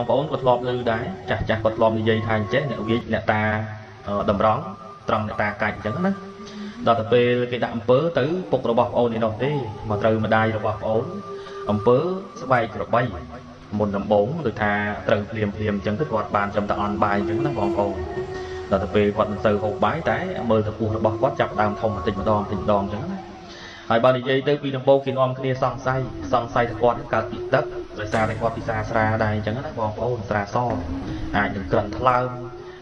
ងប្អូនក៏ធ្លាប់ឮដែរចាស់ចាស់គាត់ធ្លាប់និយាយថាអញ្ចេះអ្នកវាចអ្នកតាតម្រង់ត្រង់អ្នកតាកាច់អញ្ចឹងណាដល់ទៅពេលគេដាក់អំពើទៅពុករបស់ប្អូននេះនោះទេមកត្រូវម្ដាយរបស់ប្អូនអំពើស្បែកក្របីមុនដំបូងដូចថាត្រូវភ្លាមភ្លាមអញ្ចឹងទៅគាត់បានត្រឹមតែអន់បាយអញ្ចឹងណាបងប្អូនដល់ទៅពេលគាត់មិនសូវហូបបាយតែមើលទៅពោះរបស់គាត់ចាប់ដើមធំបន្តិចម្ដងបន្តិចម្ដងអញ្ចឹងណាហើយបើនិយាយទៅពីដំបូងគេនាំគ្នាសង្ស័យសង្ស័យថាគាត់កើតពីទឹកដោយសារតែគាត់ពិសាស្រាដែរអញ្ចឹងណាបងប្អូនស្រាសអាចនឹងក្រិនថ្លើម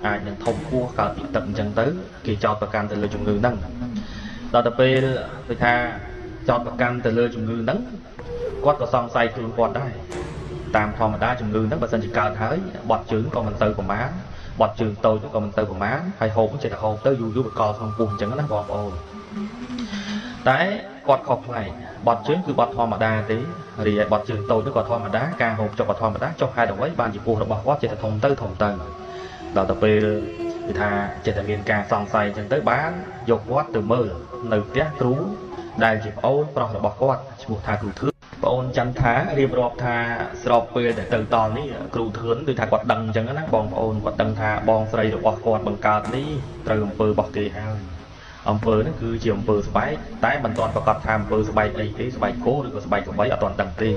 អាចនឹងធំពោះកើតពីទឹកអញ្ចឹងទៅគេចោទប្រកាន់ទៅលើជំងឺហ្នឹងដល់ទៅពេលដូចថាចោទប្រកាន់ទៅលើជំងឺហ្នឹងគាត់ក៏សង្ស័យខ្លួនគាត់ដែរតាមធម្មតាជំងឺហ្នឹងបើសិនជាកើតហើយបត់ជើងក៏មិនទៅប្រមាណបត់ជើងតូចក៏មិនទៅប្រមាណហើយហូបចេះតែហូបទៅយូរយូរបកលក្នុងពោះអញ្ចឹងណាបងប្អូនតែគាត់ខុសប្លែកបត់ជើងគឺបត់ធម្មតាទេរីឯបត់ជើងតូចនោះក៏ធម្មតាការហូបចុកក៏ធម្មតាចុះហេតុអ្វីបានជាពោះរបស់គាត់ចេះតែធំទៅធំទៅដល់ទៅពេលគឺថាចេះតែមានការសង្ស័យអញ្ចឹងទៅបានយកគាត់ទៅមើលនៅផ្ទះគ្រូដែលជាប្អូនប្រុសរបស់គាត់ឈ្មោះថាគ្រូធឿនប្អូនចន្ទថារៀបរាប់ថាស្របពេលដែលទៅដល់នេះគ្រូធឿនគឺថាគាត់ដឹងអញ្ចឹងណាបងប្អូនគាត់ដឹងថាបងស្រីរបស់គាត់បង្កើតនេះត្រូវអំពើរបស់គេហើយអំពើហ្នឹងគឺជាអំពើស្បែកតែមិនទាន់ប្រកាសថាអំពើស្បែកអីទេស្បែកគោឬក៏ស្បែកក្របីអត់ទាន់ដឹងទេ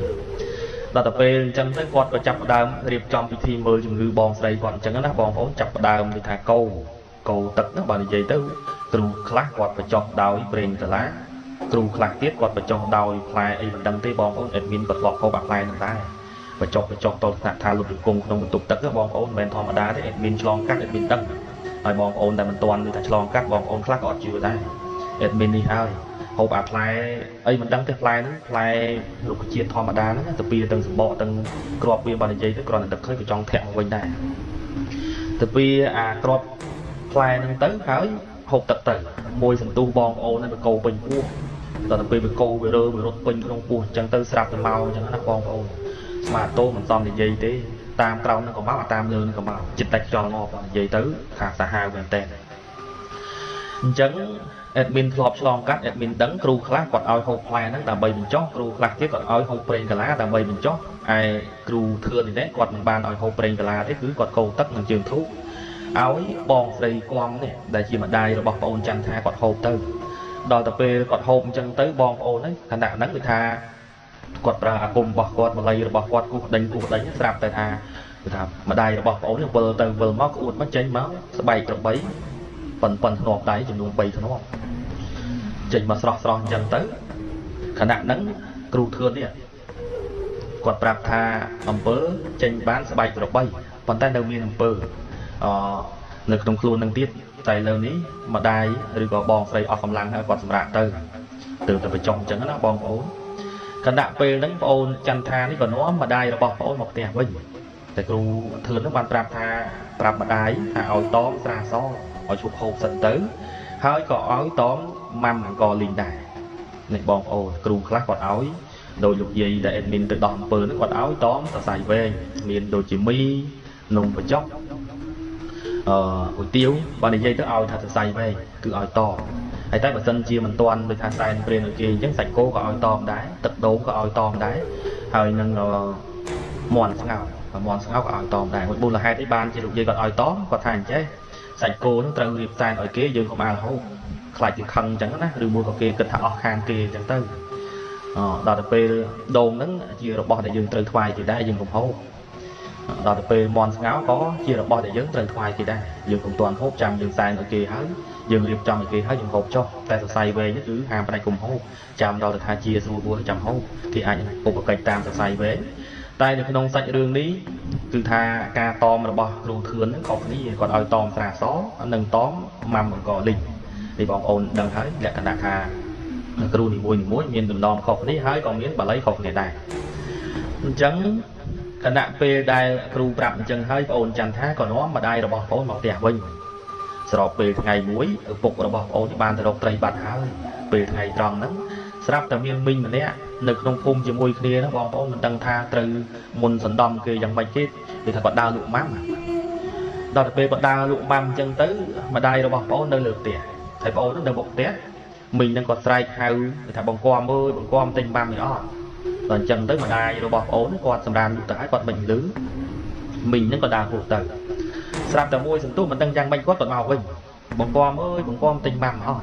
ដល់ទៅពេលអញ្ចឹងទៅគាត់ក៏ចាប់ផ្ដើមរៀបចំពិធីមើលជំងឺបងស្រីគាត់អញ្ចឹងណាបងប្អូនចាប់ផ្ដើមគឺថាកោកោទឹកហ្នឹងបើនិយាយទៅគ្រូខ្លះគាត់បញ្ចុះដោយប្រេងកាឡាគ្រូខ្លះទៀតគាត់បញ្ចុះដោយផ្លែអីមិនដឹងទេបងប្អូនអេដមីនគាត់ធ្លាប់ហូបអាផ្លែហ្នឹងដែរបញ្ចុះបញ្ចុះតថ្នាក់ថាលុបជង្គង់ក្នុងបន្ទប់ទឹកបងប្អូនមិនមែនធម្មតាទេអេដមីនឆ្លងកាត់អេដមីនដឹងហើយបងប្អូនដែលមិនទាន់ឬថាឆ្លងកាត់បងប្អូនខ្លះក៏អត់ជឿដែរអេដមីននេះហើយហូបអាផ្លែអីមិនដឹងទេផ្លែហ្នឹងផ្លែរុក្ខជាតិធម្មតាហ្នឹងទៅពីទាំងសម្បកទាំងគ្រាប់វាបើនិយាយទៅគ្រាន់តែដឹកឃើញក៏ចង់ធាក់មកវិញដែរទៅពីអាគ្រាប់ផ្លែហ្នឹងទៅហើយហូបទឹកទៅមួយសន្ទុះបងប្អូនហ្នឹងវាកោពេញពោះដល់ទៅពេលវាកោវារើវារត់ពេញក្នុងពោះអញ្ចឹងទៅស្រាប់តែមកអញ្ចឹងណាបងប្អូនស្មាតូមិនសមនិយាយទេតាមក្រោមហ្នឹងក៏មកតាមលើហ្នឹងក៏មកចិត្តតែខ្យល់ងាប់និយាយទៅថាសាហាវមែនតើអញ្ចឹងអេដមីនធ្លាប់ឆ្លងកាត់អេដមីនដឹងគ្រូខ្លះគាត់ឲ្យហូបផ្លែហ្នឹងដើម្បីបញ្ចុះគ្រូខ្លះទៀតគាត់ឲ្យហូបប្រេងកាឡាដើម្បីបញ្ចុះឯគ្រូធឿននេះគាត់មិនបានឲ្យហូបប្រេងកាឡាទេគឺគាត់កូរទឹកនឹងជើងធូបឲ្យបងស្រីគំនេះដែលជាម្ដាយរបស់ប្អូនចន្ទថាគាត់ហូបទៅដល់ទៅពេលគាត់ហូបអញ្ចឹងទៅបងប្អូនហ្នឹងខណៈហ្នឹងគឺថាគាត់ប្រើអាគមរបស់គាត់បល័យរបស់គាត់គោះដេញគោះដេញស្រាប់តែថាគឺថាម្ដាយរបស់ប្អូននេះវិលទៅវិលមកក្អួតមកចេញមកស្បែកក្របីប៉ុនប៉ុនធ្នាប់ដៃចំនួន3ធ្នាប់ចេញមកស្រស់ស្រស់អញ្ចឹងទៅខណៈហ្នឹងគ្រូធឿននេះគាត់ប្រាប់ថាអំពើចេញបានស្បែកក្របីប៉ុន្តែនៅមានអំពើនៅក្នុងខ្លួននឹងទៀតតែលើនេះម្ដាយឬក៏បងស្រីអស់កម្លាំងហើយគាត់សម្រាកទៅទើបតែបញ្ចុះអញ្ចឹងណាបងប្អូនខណៈពេលហ្នឹងប្អូនចន្ទថានេះក៏នាំម្ដាយរបស់ប្អូនមកផ្ទះវិញតែគ្រូធឿនហ្នឹងបានប្រាប់ថាប្រាប់ម្ដាយថាឲ្យតមស្រាសឲ្យឈប់ហូបសិនទៅហើយក៏ឲ្យតមម៉ាំអង្គលីងដែរនេះបងប្អូនគ្រូខ្លះគាត់ឲ្យដោយលោកយាយដែលអេដមីនទៅដោះអំពើហ្នឹងគាត់ឲ្យតមសរសៃវែងមានដូចជាមីនំបញ្ចុកអ៊ុយទាវបើនិយាយទៅឲ្យថាសរសៃវែងគឺឲ្យតមហើយតែបើសិនជាមិនទាន់ដូចថាសែនព្រានឲ្យគេអញ្ចឹងសាច់គោក៏ឲ្យតមដែរទឹកដូងក៏ឲ្យតមដែរហើយនឹងមាន់ស្ងោមាន់ស្ងោក៏ឲ្យតមដែរមួយមូលហេតុអីបានជាលោកយាយគាត់ឲ្យតមគាត់ថាអញ្ចេះសាច់គោនឹងត្រូវរៀបសែនឲ្យគេយើងកុំអាលហូបខ្លាចគេខឹងអញ្ចឹងណាឬមួយក៏គេគិតថាអស់ខានគេអញ្ចឹងទៅដល់ទៅពេលដូងហ្នឹងជារបស់ដែលយើងត្រូវថ្វាយគេដែរយើងកុំហូបដល់ទៅពេលមាន់ស្ងោក៏ជារបស់ដែលយើងត្រូវថ្វាយគេដែរយើងកុំទាន់ហូបចាំយើងសែនឲ្យគេហើយយើងរៀបចំឲ្យគេហើយយើងហូបចុះតែសរសៃវែងនេះគឺហាមផ្ដាច់កុំហូបចាំដល់ទៅថាជាស្រួលបួលចាំហូបគេអាចឧបកិច្ចតាមសរសៃវែងតែនៅក្នុងសាច់រឿងនេះគឺថាការតមរបស់គ្រូធឿនហ្នឹងខុសគ្នាគាត់ឲ្យតមស្រាសនិងតមម៉ាំអង្គលីងនេះបងប្អូនដឹងហើយលក្ខណៈថាគ្រូនីមួយៗមានដំណំខុសគ្នាហើយក៏មានបាលីខុសគ្នាដែរអញ្ចឹងខណៈពេលដែលគ្រូប្រាប់អញ្ចឹងហើយប្អូនចន្ទថាក៏នាំម្ដាយរបស់ប្អូនមកផ្ទះវិញស្របពេលថ្ងៃមួយឪពុករបស់ប្អូនបានទៅរកត្រីបាត់ហើយពេលថ្ងៃត្រង់ហ្នឹងស្រាប់តែមានមីងម្នាក់នៅក្នុងភូមិជាមួយគ្នាហ្នឹងបងប្អូនមិនដឹងថាត្រូវមុនសណ្ដំគេយ៉ាងម៉េចគេគេថាគាត់ដើរលក់ម៉ាំដល់ទៅពេលគាត់ដើរលក់ម៉ាំអញ្ចឹងទៅម្ដាយរបស់ប្អូននៅលើផ្ទះហើយប្អូននៅមុខផ្ទះមីងហ្នឹងគាត់ស្រែកហៅគេថាបង្គាំអើយបង្គាំទិញម៉ាំនេះអត់ដល់អញ្ចឹងទៅម្ដាយរបស់ប្អូនគាត់សម្រានលក់ទៅហើយគាត់មិនលឺ មីងហ្នឹងក៏ដើរហួសទៅស្រាប់តែមួយសន្ទុះមិនដឹងយ៉ាងម៉េចគាត់មកវិញបង្គាំអើយបង្គាំទិញម៉ាំអស់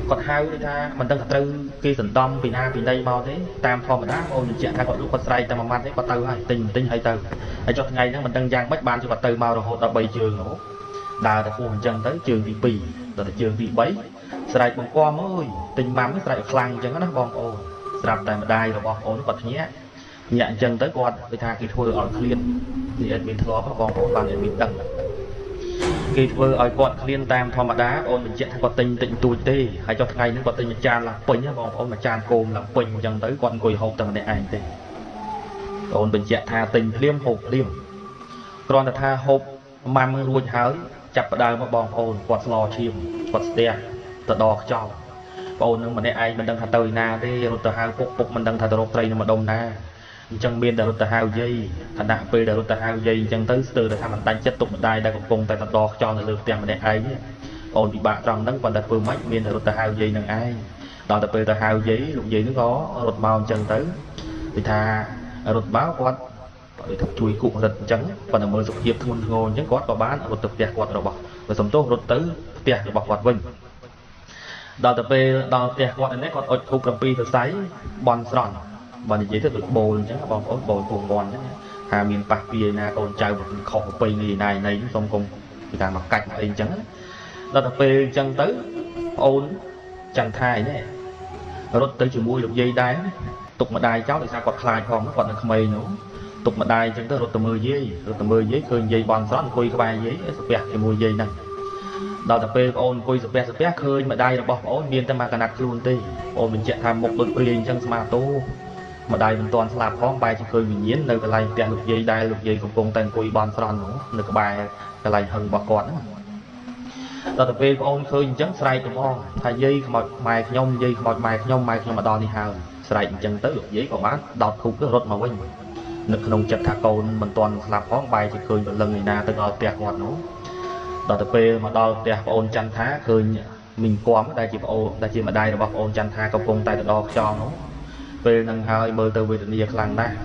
គាត់ហៅថាមិនដឹងថាត្រូវគេសន្តំពីណាពីណីមកទេតាមធម្មតាបងបញ្ជាក់ថាគាត់លក់គាត់ស្រែកតែមួយម៉ាត់ទេគាត់ទៅហើយទិញមិនទិញហើយទៅហើយចុះថ្ងៃហ្នឹងមិនដឹងយ៉ាងម៉េចបានជាគាត់ទៅមករហូតដល់3ជើងនោះដើរទៅហួសអញ្ចឹងទៅជើងទី2ដល់ទៅជើងទី3ស្រែកបង្គាំអើយទិញម៉ាំស្រែកខ្លាំងអញ្ចឹងណាបងប្អូនស្រាប់តែម្ដាយរបស់បងប្អូនគាត់ភ្ញាក់ញាក់អញ្ចឹងទៅគាត់ដូចថាគេធ្វើឲ្យឃ្លាននេះអត់មានធ្លាប់បងប្អូនបានអត់មានដឹងគេធ្វើឲ្យគាត់ឃ្លានតាមធម្មតាបងអូនបញ្ជាក់ថាគាត់ទិញតិចតួចទេហើយចុះថ្ងៃហ្នឹងគាត់ទិញមួយចានឡើងពេញបងប្អូនមួយចានគោមឡើងពេញអញ្ចឹងទៅគាត់អង្គុយហូបតែម្នាក់ឯងទេបងអូនបញ្ជាក់ថាទិញភ្លាមហូបភ្លាមគ្រាន់តែថាហូបម៉ាំរួចហើយចាប់ផ្ដើមមកបងប្អូនគាត់ស្លឈាមគាត់ស្ទះទៅដខ្យល់បងអូននឹងម្នាក់ឯងមិនដឹងថាទៅឯណាទេរត់ទៅហៅពុកពុកមិនដឹងថាទៅរកត្រីនៅម្ដុំណាអញ្ចឹងមានតែរត់ទៅហៅយាយខណៈពេលដែលរត់ទៅហៅយាយអញ្ចឹងទៅស្ទើរតែថាមិនដាច់ចិត្តទុកម្ដាយដែលកំពុងតែដខ្យល់នៅលើផ្ទះម្នាក់ឯងបងពិបាកត្រង់ហ្នឹងប៉ុន្តែធ្វើម៉េចមានតែរត់ទៅហៅយាយនឹងឯងដល់តែពេលទៅហៅយាយលោកយាយហ្នឹងក៏រត់មកអញ្ចឹងទៅគេថារត់មកគាត់ដូចថាជួយគក់រត់អញ្ចឹងប៉ុន្តែមើលសុខភាពធ្ងន់ធ្ងរអញ្ចឹងគាត់ក៏បានរត់ទៅផ្ទះគាត់របស់បើសំទោសរត់ទៅផ្ទះរបស់គាត់វិញដល់ទៅពេលដល់ផ្ទះគាត់នេះគាត់អុជធូប7សរសៃបន់ស្រន់បើនិយាយទៅដូចបូលអញ្ចឹងបងប្អូនបូលពងមាន់អញ្ចឹងថាមានប៉ះពីឯណាកូនចៅខុសប្រពៃណីណាណីសូមកុំគេថាមកកាច់មកអីអញ្ចឹងដល់ទៅពេលអញ្ចឹងទៅប្អូនចន្ទថាឯនេះរត់ទៅជាមួយលោកយាយដែរទុកម្ដាយចោលដោយសារគាត់ខ្លាចផងគាត់នៅក្មេងនោះទុកម្ដាយអញ្ចឹងទៅរត់ទៅមើលយាយរត់ទៅមើលយាយឃើញយាយបន់ស្រន់អង្គុយក្បែរយាយសាពះជាមួយយាយហ្នឹងដល់ទៅពេលប្អូនអង្គុយសាពះសាពះឃើញម្ដាយរបស់ប្អូនមានតែមកកណាត់ខ្លួនទេប្អូនបញ្ជាក់ថាមុខដូចព្រាយអញ្ចឹងស្មាតោម្ដាយមិនទាន់ស្លាប់ផងបែរជាឃើញវិញ្ញាណនៅកន្លែងផ្ទះលោកយាយដែលលោកយាយកំពុងតែអង្គុយបន់ស្រន់នោះនៅក្បែរកន្លែងហឹងរបស់គាត់ហ្នឹងដល់ទៅពេលប្អូនឃើញអញ្ចឹងស្រែកទៅហ្មងថាយាយខ្មោចម៉ែខ្ញុំយាយខ្មោចម៉ែខ្ញុំម៉ែខ្ញុំមកដល់នេះហើយស្រែកអញ្ចឹងទៅលោកយាយក៏បានដោតធូបទៅរត់មកវិញនៅក្នុងចិត្តថាកូនមិនទាន់ស្លាប់ផងបែរជាឃើញព្រលឹងឯណាទៅដល់ផ្ទះគាត់នោះដល់ទៅពេលមកដល់ផ្ទះប្អូនចន្ទថាឃើញមីងគំដែលជាប្អូនដែលជាម្ដាយរបស់ប្អូនចន្ទថាកំពុងតែទៅដល់ខ្យល់នោះពេលហ្នឹងហើយមើលទៅវេទនាខ្លាំងណាស់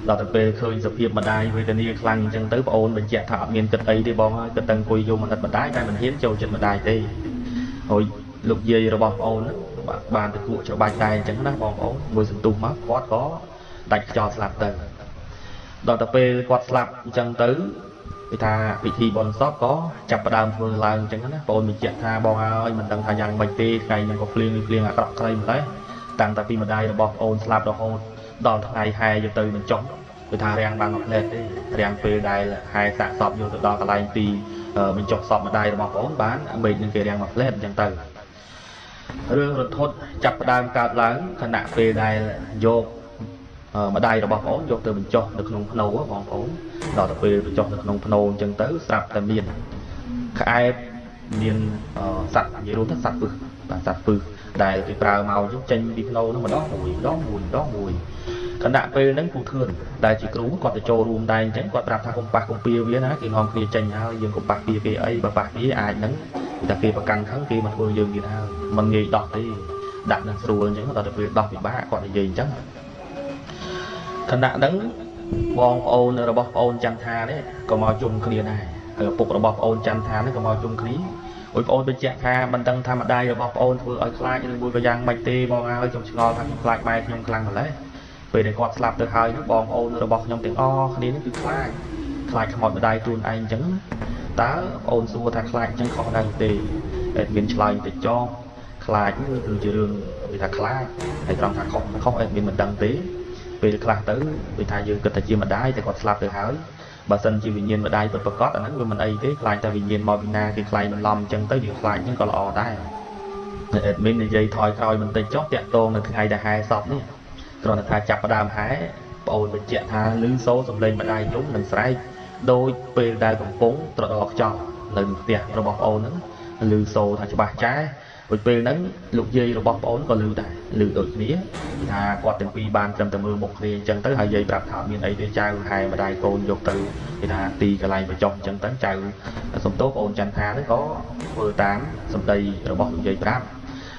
ដល់ទៅពេលឃើញសភាពម្ដាយវេទនាខ្លាំងអញ្ចឹងទៅប្អូនបញ្ជាក់ថាអត់មានគិតអីទេបងហើយគិតតែអង្គុយយំអាណិតម្ដាយតែមិនហ៊ានចូលចិត្តម្ដាយទេហើយលោកយាយរបស់ប្អូនបានទៅគក់ច្របាច់ដែរអញ្ចឹងណាបងប្អូនមួយសន្ទុះមកគាត់ក៏ដាច់ខ្យល់ស្លាប់ទៅដល់ទៅពេលគាត់ស្លាប់អញ្ចឹងទៅគេថាពិធីបុណ្យសពក៏ចាប់ផ្ដើមធ្វើឡើងអញ្ចឹងណាបងប្អូនបញ្ជាក់ថាបងហើយមិនដឹងថាយ៉ាងម៉េចទេថ្ងៃហ្នឹងក៏ភ្លៀងភ្លៀងអាក្រក់ក្រីម្ល៉េះតាំងតែពីម្ដាយរបស់ប្អូនស្លាប់រហូតដល់ថ្ងៃហែយកទៅបញ្ចុះគឺថារាំងបានមួយផ្លែទេរាំងពេលដែលហែសាកសពយកទៅដល់កន្លែងទីបញ្ចុះសពម្ដាយរបស់ប្អូនបានមេឃនឹងគេរាំងមួយផ្លែអញ្ចឹងទៅរឿងរន្ធត់ចាប់ផ្ដើមកើតឡើងខណៈពេលដែលយកម្ដាយរបស់ប្អូនយកទៅបញ្ចុះនៅក្នុងភ្នោបងប្អូនដល់ទៅពេលបញ្ចុះនៅក្នុងភ្នោអញ្ចឹងទៅស្រាប់តែមានក្អែបមានសត្វនិយាយរួមទៅសត្វពឹសបាទសត្វពឹសដែលគេប្រើមកចេញពីភ្នោនោះម្ដងមួយម្ដងមួយម្ដងមួយខណៈពេលហ្នឹងពូធឿនដែលជាគ្រូគាត់ទៅចូលរួមដែរអញ្ចឹងគាត់ប្រាប់ថាកុំប៉ះកុំពៀវាណាគេនាំគ្នាចេញហើយយើងកុំប៉ះពៀគេអីបើប៉ះពៀអាចហ្នឹងតែគេប្រកាន់ខឹងគេមកធ្វើយើងទៀតហើយមិនងាយដោះទេដាក់នឹងស្រួលអញ្ចឹងដល់ទៅពេលដោះពិបាកគាត់និយាយអញ្ចឹងខណៈហ្នឹងបងប្អូនរបស់ប្អូនចន្ទថានេះក៏មកជុំគ្នាដែរហើយឪពុករបស់ប្អូនចន្ទថានេះក៏មកជុំគ្នាអូយប្អូនបញ្ជាក់ថាមិនដឹងថាម្ដាយរបស់ប្អូនធ្វើឲ្យខ្លាចឬមួយក៏យ៉ាងម៉េចទេបងហើយខ្ញុំឆ្ងល់ថាខ្ញុំខ្លាចម៉ែខ្ញុំខ្លាំងម្ល៉េះពេលដែលគាត់ស្លាប់ទៅហើយនោះបងប្អូនរបស់ខ្ញុំទាំងអស់គ្នានេះគឺខ្លាចខ្លាចខ្មោចម្ដាយខ្លួនឯងអញ្ចឹងតើប្អូនសួរថាខ្លាចអញ្ចឹងខុសដែរទេតែមានឆ្លើយទៅចោះខ្លាចគឺជារឿងគេថាខ្លាចហើយត្រង់ថាខុសខុសអត់មានមិនដឹងទេពេលខ្លះទៅដូចថាយើងគិតថាជាម្ដាយតែគាត់ស្លាប់ទៅហើយបើសិនជាវិញ្ញាណម្ដាយពិតប្រាកដអាហ្នឹងវាមិនអីទេខ្លាចតែវិញ្ញាណមកពីណាគេខ្លាចបន្លំអញ្ចឹងទៅយើងខ្លាចអញ្ចឹងក៏ល្អដែរអេដមីននិយាយថយក្រោយបន្តិចចុះតាក់ទងនៅថ្ងៃដែលហែសពនេះគ្រាន់តែថាចាប់ផ្ដើមហែប្អូនបញ្ជាក់ថាឮសូរសំឡេងម្ដាយយំនិងស្រែកដោយពេលដែលកំពុងត្រដរខ្យល់នៅផ្ទះរបស់ប្អូនហ្នឹងឮសូរថាច្បាស់ចាស់ ដូចពេលហ្នឹងលោកយាយរបស់ប្អូនក៏ឮដែរឮដូចគ្នាថាគាត់ទាំងពីរបានត្រឹមតែមើលមុខគ្នាអញ្ចឹងទៅហើយយាយប្រាប់ថាមានអីទេចៅហែម្ដាយកូនយកទៅគេថាទីកន្លែងបញ្ចុះអញ្ចឹងទៅចៅសំទោសប្អូនចន្ទថាហ្នឹងក៏ធ្វើតាមសម្ដីរបស់លោកយាយប្រាប់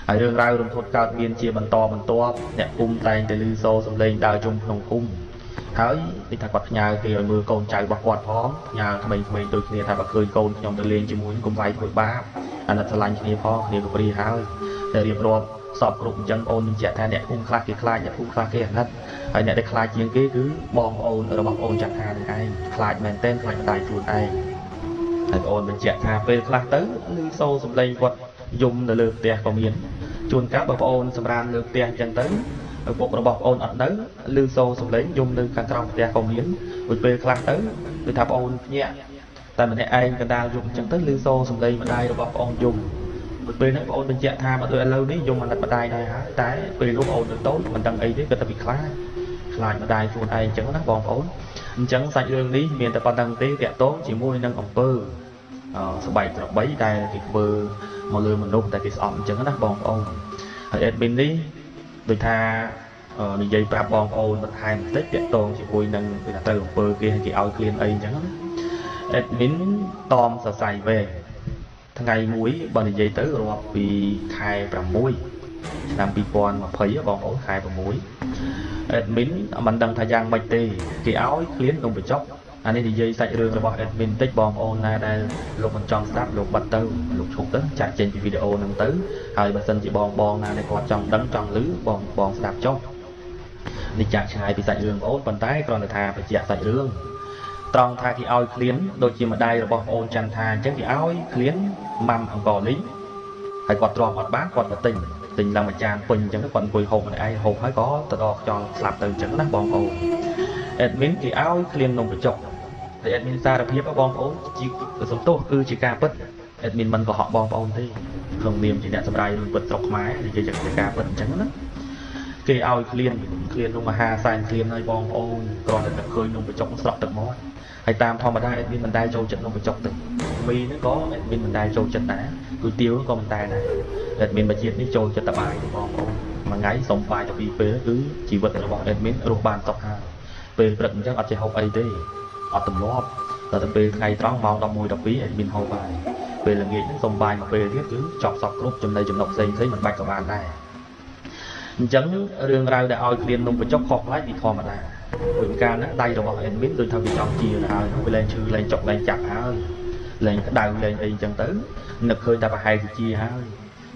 ហើយរឿងរ៉ាវរំធត់កើតមានជាបន្តបន្ទាប់អ្នកភូមិតែងតែឮសូរសំឡេងដើរជុំក្នុងភូមិ ហើយដូចថាគាត់ផ្ញើគេឲ្យមើលកូនចៅរបស់គាត់ផងផ្ញើក្មេងៗដូចគ្នាថាបើឃើញកូនខ្ញុំទៅលេងជាមួយកុំវាយធ្វើបាបអាណិតស្រឡាញ់គ្នាផងគ្នាក៏ព្រាហើយតែរៀបរាប់សពគ្រប់អញ្ចឹងបងបញ្ជាក់ថាអ្នកភូមិខ្លះគេខ្លាចអ្នកភូមិខ្លះគេអាណិតហើយអ្នកដែលខ្លាចជាងគេគឺបងប្អូនរបស់បងចន្ទថានឹងឯងខ្លាចមែនទែនខ្លាចម្ដាយខ្លួនឯងហើយបងបញ្ជាក់ថាពេលខ្លះទៅឮសូរសំឡេងគាត់យំនៅលើផ្ទះក៏មានជួនកាលបើបងសម្រានលើផ្ទះអញ្ចឹងទៅឪពុករបស់បងអត់នៅឮសូរសំឡេងយំនៅខាងក្រោមផ្ទះក៏មានដូចពេលខ្លះទៅដូចថាបងភ្ញាក់តែម្នាក់ឯងកណ្ដាលយំអញ្ចឹងទៅឮសូរសំឡេងម្ដាយរបស់បងយំពេលហ្នឹងបងបញ្ជាក់ថាមកដូចឥឡូវនេះយំអាណិតម្ដាយដែរហើយតែពេលនោះបងនៅតូចមិនដឹងអីទេគាត់តែពីខ្លាចម្ដាយខ្លួនឯងអញ្ចឹងណាបងប្អូនអញ្ចឹងសាច់រឿងនេះមានតែប៉ុណ្្នឹងទេតាក់ទងជាមួយនឹងអំពើស្បែកក្របីដែលគេធ្វើមកលើមនុស្សតែគេស្អប់អញ្ចឹងណាបងប្អូនហើយ admin នេះដូចថានិយាយប្រាប់បងប្អូនបន្ថែមបន្តិចតាក់ទងជាមួយនឹងគេថាត្រូវអំពើគេឲ្យគេឲ្យឃ្លានអីអញ្ចឹងណា admin តមសរសៃវែងថ្ងៃមួយបើនិយាយទៅរាប់ពីខែ6ឆ្នាំ2020បងប្អូនខែ6 admin មិនដឹងថាយ៉ាងម៉េចទេគេឲ្យឃ្លាននំបញ្ចុកអានេះនិយាយសាច់រឿងរបស់ admin តិចបងប្អូនណាដែលលោកមិនចង់ស្ដាប់លោកបាត់ទៅលោកឈប់ទៅចាក់ចេញពីវីដេអូហ្នឹងទៅហើយបើសិនជាបងណាដែលគាត់ចង់ដឹងចង់ឮបងស្ដាប់ចុះនេះចាក់ឆ្ងាយពីសាច់រឿងបងប្អូនប៉ុន្តែគ្រាន់តែថាបញ្ជាក់សាច់រឿងត្រង់ថាគេឲ្យឃ្លានដូចជាម្ដាយរបស់បងចន្ទថាអញ្ចឹងគេឲ្យឃ្លានម៉ាំអង្គលីងហើយគាត់ទ្រាំអត់បានគាត់ក៏ទិញឡើងមួយចានពេញអញ្ចឹងគាត់អង្គុយហូបម្នាក់ឯងហូបហើយក៏ទៅដល់ខ្យល់ស្លាប់ទៅអញ្ចឹងណាបងប្អូន admin គេឲ្យឃ្លាននំបញ្ចុកតែ admin សារភាពបងប្អូនជាសំទោសគឺជាការពិត admin មិនកុហកបងប្អូនទេក្នុងនាមជាអ្នកសម្រាយរឿងពិតស្រុកខ្មែរនិយាយជាការពិតអញ្ចឹងណាគេឲ្យឃ្លាននំមហាសែនឃ្លានឲ្យបងប្អូនគ្រាន់តែឃើញនំបញ្ចុកស្រក់ទឹកមាត់ហើយតាមធម្មតា admin មិនដែលចូលចិត្តនំបញ្ចុកទេមីហ្នឹងក៏ admin មិនដែលចូលចិត្តដែរគុយទាវក៏មិនដែលដែរ admin មួយជាតិនេះចូលចិត្តតបាយបងប្អូនមួយថ្ងៃសុំបាយទៅពីរពេលគឺជីវិតរបស់ admin រស់បានសុខហើយពេលព្រឹកអញ្ចឹងអត់ចេះហូបអីទេអត់ទម្លាប់ដល់ទៅពេលថ្ងៃត្រង់ម៉ោង11 12 admin ហូបបាយពេលល្ងាចហ្នឹងសុំបាយមួយពេលទៀតគឺចប់សពគ្រប់ចំណីចំណុកផ្សេងៗមិនបាច់ក៏បានដែរអញ្ចឹងរឿងរ៉ាវដែលឲ្យឃ្លាននំបញ្ចុកខុសប្លែកពីធម្មតាដូចកាលហ្នឹងដៃរបស់ admin ដូចថាវាចង់ជាទៅហើយវាលែងឈឺលែងចុកលែងចាប់ហើយលែងក្តៅលែងអីអញ្ចឹងទៅនឹកឃើញតែប្រហែលជាហើយ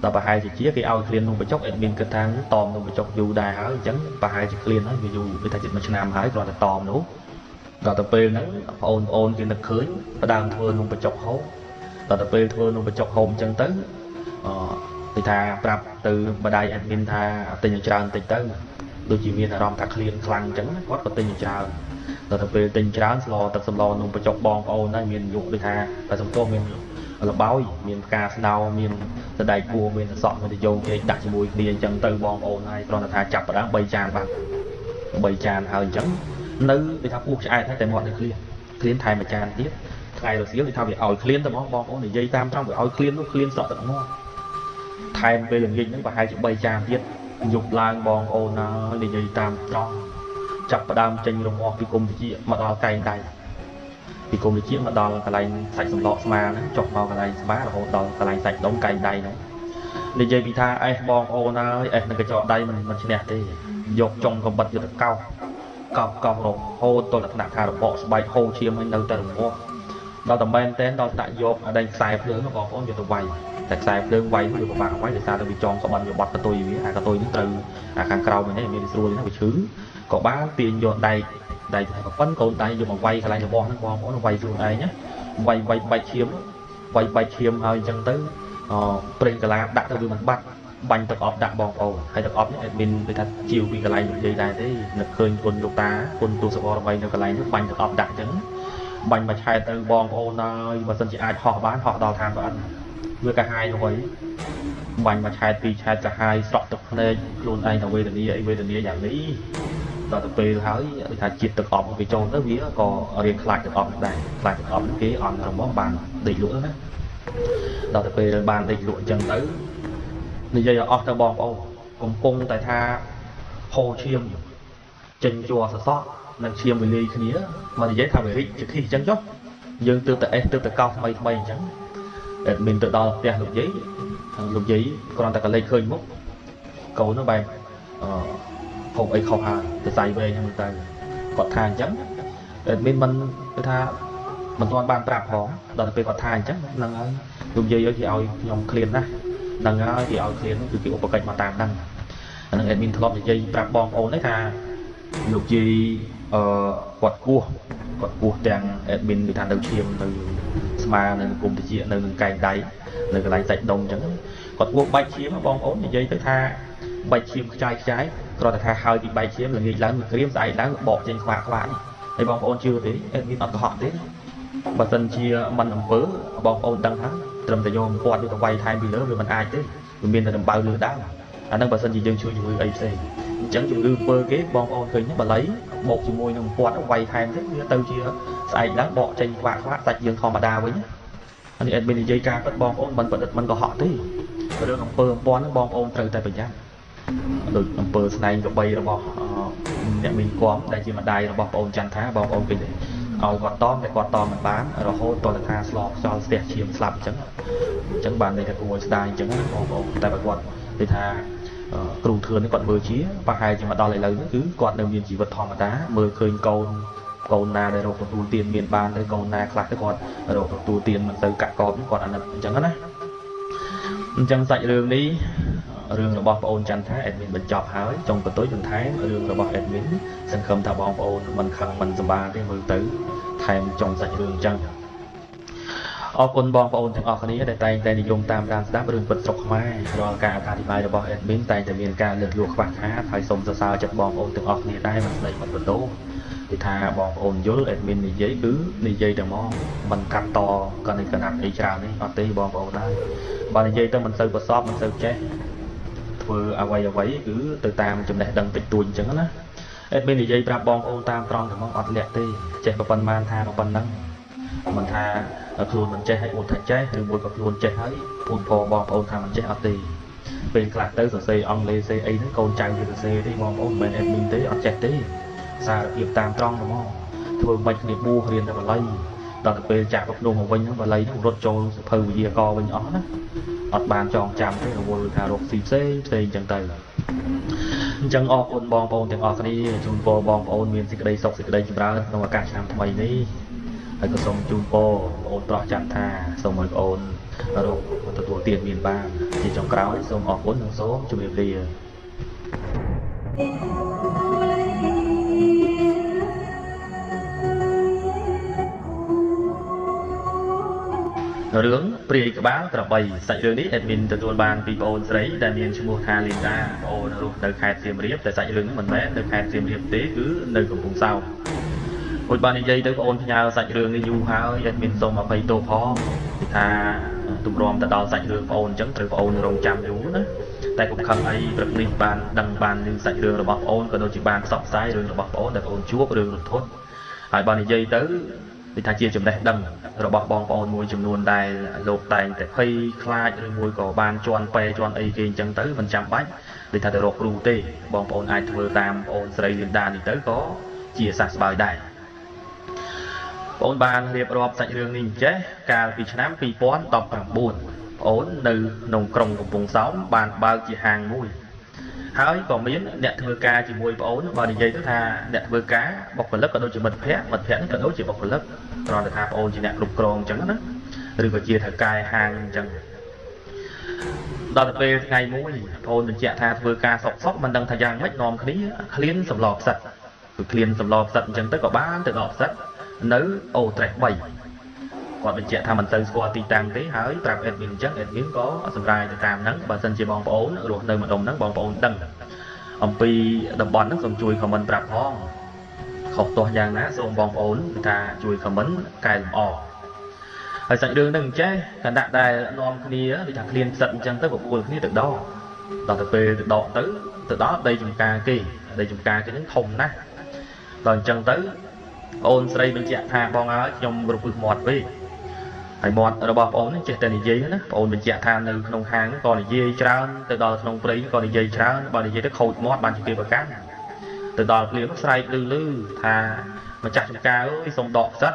ដល់ប្រហែលជាគេឲ្យឃ្លាននំបញ្ចុក admin គិតថាតមនំបញ្ចុកយូរដែរហើយអញ្ចឹងប្រហែលជាឃ្លានហើយវាយូរវាថាជិតមួយឆ្នាំហើយគ្រាន់តែតមនោះដល់ទៅពេលហ្នឹងបងប្អូនគេនឹកឃើញផ្ដើមធ្វើនំបញ្ចុកហូបដល់ទៅពេលធ្វើនំបញ្ចុកហូបអញ្ចឹងទៅគេថាប្រាប់ទៅម្ដាយ admin ថាទិញឲ្យច្រើនតិចទៅដូចជាមានអារម្មណ៍ថាឃ្លានខ្លាំងអញ្ចឹងណាគាត់ក៏ទិញឲ្យច្រើនដល់ទៅពេលទិញច្រើនស្លទឹកសម្លនំបញ្ចុកបងប្អូនហើយមានលក់ដូចថាបើសំទោសមានលបោយមានផ្កាស្នោមានសណ្តែកគួរមានសក់មានតយោគេដាក់ជាមួយគ្នាអញ្ចឹងទៅបងប្អូនហើយគ្រាន់តែថាចាប់ផ្ដើម3ចានបាត់3ចានហើយអញ្ចឹងនៅដូចថាពោះឆ្អែតហើយតែមាត់នៅឃ្លានថែមមួយចានទៀតថ្ងៃរសៀលដូចថាវាឲ្យឃ្លានទៅហ្មងបងប្អូននិយាយតាមត្រង់វាឲ្យឃ្លាននោះឃ្លានស្រក់ទឹកមាត់ថែមពេលល្ងាចហ្នឹងប្រហែលជា3ចានទៀតយប់ឡើងបងប្អូនហើយនិយាយតាមត្រង់ចាប់ផ្ដើមចេញរមាស់ពីគុំវិជាមកដល់កែងដៃពីគុំវិជាមកដល់កន្លែងសាច់សម្លកស្មាហ្នឹងចុះមកកន្លែងស្មារហូតដល់កន្លែងសាច់ដុំកែងដៃហ្នឹងនិយាយពីថាអេសបងប្អូនហើយអេសនឹងកញ្ចក់ដៃមិនឈ្នះទេយកចុងកំបិតយកទៅកោសរហូតដល់ថ្នាក់ថារបកស្បែកហូរឈាមហើយនៅតែរមាស់ដល់តែមែនតែនដល់ថ្នាក់យកអាដែងខ្សែភ្លើងបងប្អូនយកទៅវាយតែខ្សែភ្លើងវាយវាពិបាកវាយដោយសារតែវាចងក្បិនវាបត់កតុយវាអាកតុយនេះត្រូវអាខាងក្រោមនេះមានស្រួលណាវាឈឺក៏បានទាញយកដែកថាប៉ុនកូនដៃយកមកវាយកន្លែងរបស់ហ្នឹងបងប្អូនវាយខ្លួនឯងណាវាយបែកឈាមវាយបែកឈាមហើយអញ្ចឹងទៅប្រេងកាឡាដាក់ទៅវាមិនបាត់បាញ់ទឹកអប់ដាក់បងប្អូនហើយទឹកអប់នេះ admin ដូចថាជាវពីកន្លែងនិយាយដែរទេនឹកឃើញគុណលោកតាគុណទូសវរបីនៅកន្លែងនោះបាញ់ទឹកអប់ដាក់អញ្ចឹងបាញ់មួយឆែតទៅបងប្អូនហើយបើសិនជាអាចហោះបានហោះដល់ឋានប្រអិនវាកាហាយនោះហើយបាញ់មួយឆែតពីរឆែតកាហាយស្រក់ទឹកភ្នែកខ្លួនឯងទៅវេទនាអីវេទនាយ៉ាងនេះដល់ទៅពេលហើយដូចថាជាតិទឹកអប់វាចូលទៅវាក៏រៀងខ្លាចទឹកអប់ដែរខ្លាចទឹកអប់គេអន់រមាស់បានដេកលក់ណាដល់ទៅពេលបានដេកលក់អញ្ចឹងទៅនិយាយឲ្យអស់ទៅបងប្អូនកំពុងតែថាហូរឈាមចេញជ័រសសក់និងឈាមវិលាយគ្នាមកនិយាយថាវារីកជាឃីសអញ្ចឹងចុះយើងទើបតែអេសទើបតែកោសថ្មីថ្មីអញ្ចឹង admin ទៅដល់ផ្ទះលោកយាយលោកយាយគ្រាន់តែកលេចឃើញមុខកូននោះបែបហូបអីខុសហើយទៅសៃវែងហ្នឹងទៅ គាត់ថាអញ្ចឹង admin មិនគឺថាមិនទាន់បានប្រាប់ផងដល់ទៅពេលគាត់ថាអញ្ចឹងហ្នឹងហើយលោកយាយឲ្យគេឲ្យខ្ញុំឃ្លានណាស់ហ្នឹងហើយគេឲ្យឃ្លានគឺគេឧបកិច្ចមកតាមហ្នឹងអាហ្នឹង admin ធ្លាប់និយាយប្រាប់បងប្អូនហ្នឹងថាលោកយាយអឺគាត់គោះគាត់គោះទាំង admin គឺថានៅឈាមនៅស្មានៅគុំតិចនៅនឹងកែងដៃនៅកន្លែងសាច់ដុំអញ្ចឹងគាត់គោះបាច់ឈាមបងប្អូននិយាយទៅថាបាច់ឈាមខ្ចាយខ្ចាយគ្រាន់តែថាហើយពីបែកឈាមល្ងាចឡើងក្រៀមស្អែកឡើងបកចេញខ្វាក់ខ្វាក់នេះហើយបងប្អូនជឿទេ admin អត់កុហកទេបើសិនជាមិនអំពើបងប្អូនដឹងហើយត្រឹមតែយកពាត់យកទៅវាយថែមពីលើវាមិនអាចទេវាមានតែដំបៅលើដើមអាហ្នឹងបើសិនជាយើងជួយជំងឺអីផ្សេងអញ្ចឹងជំងឺអំពើគេបងប្អូនឃើញបល័យបោកជាមួយនឹងពាត់វាយថែមទៅវាទៅជាស្អែកឡើងបកចេញខ្វាក់ខ្វាក់សាច់យើងធម្មតាវិញអានេះ admin និយាយការពិតបងប្អូនមិនប្រឌិតមិនកុហកទេរឿងអំពើអំព័ន្ធហ្នឹងបងប្អូនត្រូវតែប្រយ័ត្នដូចអំពើស្នែងកបីរបស់អ្នកមីងគំដែលជាម្ដាយរបស់ប្អូនចន្ទថាបងប្អូនឃើញទេឲ្យគាត់តមតែគាត់តមមិនបានរហូតតលថាស្លខ្យល់ស្ទះឈាមស្លាប់អញ្ចឹងអញ្ចឹងបានន័យថាគួរឲ្យស្ដាយអញ្ចឹងណាបងប្អូនតែបើគាត់និយាយថាគ្រូធឿននេះគាត់មើលជាប្រហែលជាមកដល់ឥឡូវនេះគឺគាត់នៅមានជីវិតធម្មតាមើលឃើញកូនកូនណាដែលរកទទួលទានមានបានទៅកូនណាខ្លះទៅគាត់រកទទួលទានមិនទៅកាក់កបគាត់អាណិតអញ្ចឹងណាអញ្ចឹងសាច់រឿងនេះរឿងរបស់ប្អូនចន្ទថា admin បញ្ចប់ហើយចុងបន្ទុយបន្ថែមរឿងរបស់ admin សង្ឃឹមថាបងប្អូនមិនខឹងមិនសម្បាទេមើលទៅថែមចុងសាច់រឿងអញ្ចឹងអរគុណបងប្អូនទាំងអស់គ្នាដែលតែងតែនិយមតាមដានស្ដាប់រឿងពិតស្រុកខ្មែររាល់ការអត្ថាធិប្បាយរបស់ admin តែងតែមានការលើកលួខ្វះខាតហើយសូមសរសើរចិត្តបងប្អូនទាំងអស់គ្នាដែរមិនស្ដីមិនបន្ទោសគឺថាបងប្អូនយល់ admin និយាយគឺនិយាយតែមកមិនកាត់តកណិកណាត់អីច្រើននេះអត់ទេបងប្អូនដែរបើនិយាយទៅមិនសូវប្រសពមិនសូវចេះធ្វើអ្វីអ្វីគឺទៅតាមចំណេះដឹងតិចតួចអញ្ចឹងណា admin និយាយប្រាប់បងប្អូនតាមត្រង់តែមកអត់លាក់ទេចេះប៉ុណ្ណថាប៉ុណ្ណឹងមិនថាខ្លួនមិនចេះហើយអួតថាចេះឬមួយក៏ខ្លួនចេះហើយពូនពបងប្អូនថាមិនចេះអត់ទេពេលខ្លះទៅសរសេរអង់គ្លេសសេអីហ្នឹងកូនចៅវាសរសេរទេបងប្អូនមិនមែន admin ទេអត់ចេះទេសារភាពតាមត្រង់ទៅមកធ្វើមិនគ្នាបួសរៀនតែបាលីដល់ទៅពេលចាក់ប្រភ្នោះមកវិញហ្នឹងបាលីហ្នឹងរត់ចូលសភៅវិទ្យាករវិញអស់ណាអត់បានចងចាំទេរវល់ថារកស៊ីផ្សេងផ្សេងអញ្ចឹងទៅអញ្ចឹងអរគុណបងប្អូនទាំងអស់គ្នាជូនពរបងប្អូនមានសេចក្តីសុខសេចក្តីចម្រើនក្នុងឱកាសឆ្នាំថ្មីនេះហើយក៏សូមជូនពរបងប្អូនប្រុសចន្ទថាសូមឲ្យបងប្អូនរកទទួលទានមានបានជាចុងក្រោយសូមអរគុណនិងសូមជម្រាបលារឿងព្រាយក្បាលក្របីសាច់រឿងនេះ admin ទទួលបានពីប្អូនស្រីដែលមានឈ្មោះថាលីដាប្អូនរស់នៅខេត្តសៀមរាបតែសាច់រឿងនេះមិនមែននៅខេត្តសៀមរាបទេគឺនៅកំពង់សោមរួចបាននិយាយទៅប្អូនផ្ញើសាច់រឿងនេះយូរហើយ admin សូមអភ័យទោសផងគឺថាទម្រាំទៅដល់សាច់រឿងប្អូនអញ្ចឹងត្រូវប្អូនរងចាំយូរណាតែកុំខឹងអីព្រឹកនេះបានដឹងបានឮសាច់រឿងរបស់ប្អូនក៏ដូចជាបានផ្សព្វផ្សាយរឿងរបស់ប្អូនដែលប្អូនជួបរឿងរន្ធត់ហើយបាននិយាយទៅដូចថាជាចំណេះដឹងរបស់បងប្អូនមួយចំនួនដែលលោកតែងតែភ័យខ្លាចឬមួយក៏បានជន់ពេជន់អីគេអញ្ចឹងទៅមិនចាំបាច់ដូចថាទៅរកគ្រូទេបងប្អូនអាចធ្វើតាមប្អូនស្រីលីនដានេះទៅក៏ជាសះស្បើយដែរបងអូនបានរៀបរាប់សាច់រឿងនេះអញ្ចេះកាលពីឆ្នាំ2019បងអូននៅក្នុងក្រុងកំពង់សោមបានបើកជាហាងមួយហើយក៏មានអ្នកធ្វើការជាមួយបងអូនបើនិយាយទៅថាអ្នកធ្វើការបុគ្គលិកក៏ដូចជាមិត្តភ័ក្តិមិត្តភ័ក្តិក៏ដូចជាបុគ្គលិកគ្រាន់តែថាបងអូនជាអ្នកគ្រប់គ្រងអញ្ចឹងណាឬក៏ជាថៅកែហាងអញ្ចឹងដល់ទៅពេលថ្ងៃមួយបងអូនបញ្ជាក់ថាធ្វើការសុកសុកមិនដឹងថាយ៉ាងម៉េចនាំគ្នាឃ្លានសម្លផ្សិតគឺឃ្លានសម្លផ្សិតអញ្ចឹងទៅក៏បានទៅដកផ្សិតនៅអូត្រេស3គាត់បញ្ជាក់ថាមិនទៅស្គាល់ទីតាំងទេហើយប្រាប់ admin អញ្ចឹង admin ក៏សម្រាយទៅតាមហ្នឹងបើសិនជាបងប្អូនរស់នៅម្ដុំហ្នឹងបងប្អូនដឹងអំពីតំបន់ហ្នឹងសូមជួយ comment ប្រាប់ផងខុសទាស់យ៉ាងណាសូមបងប្អូនថាជួយ comment កែលម្អហើយសាច់រឿងហ្នឹងអញ្ចេះកណ្ដាក់ដែលនាំគ្នាដូចថាឃ្លានផ្សិតអញ្ចឹងទៅបបួលគ្នាទៅដកដល់ទៅពេលទៅដកទៅទៅដល់ដីចំការគេដីចំការគេហ្នឹងធំណាស់ដល់អញ្ចឹងទៅអូនស្រីបញ្ជាក់ថាបងអើយខ្ញុំរពឹសមាត់ពេកហើយមាត់របស់បងអូនហ្នឹងចេះតែនិយាយណាបងអូនបញ្ជាក់ថានៅក្នុងហាងក៏និយាយច្រើនទៅដល់ក្នុងព្រៃក៏និយាយច្រើនបើនិយាយទៅខូចមាត់បានជាគេប្រកាន់ទៅដល់ភ្លាមស្រែកលឺលឺថាម្ចាស់ចំការអើយសូមដកផ្សិត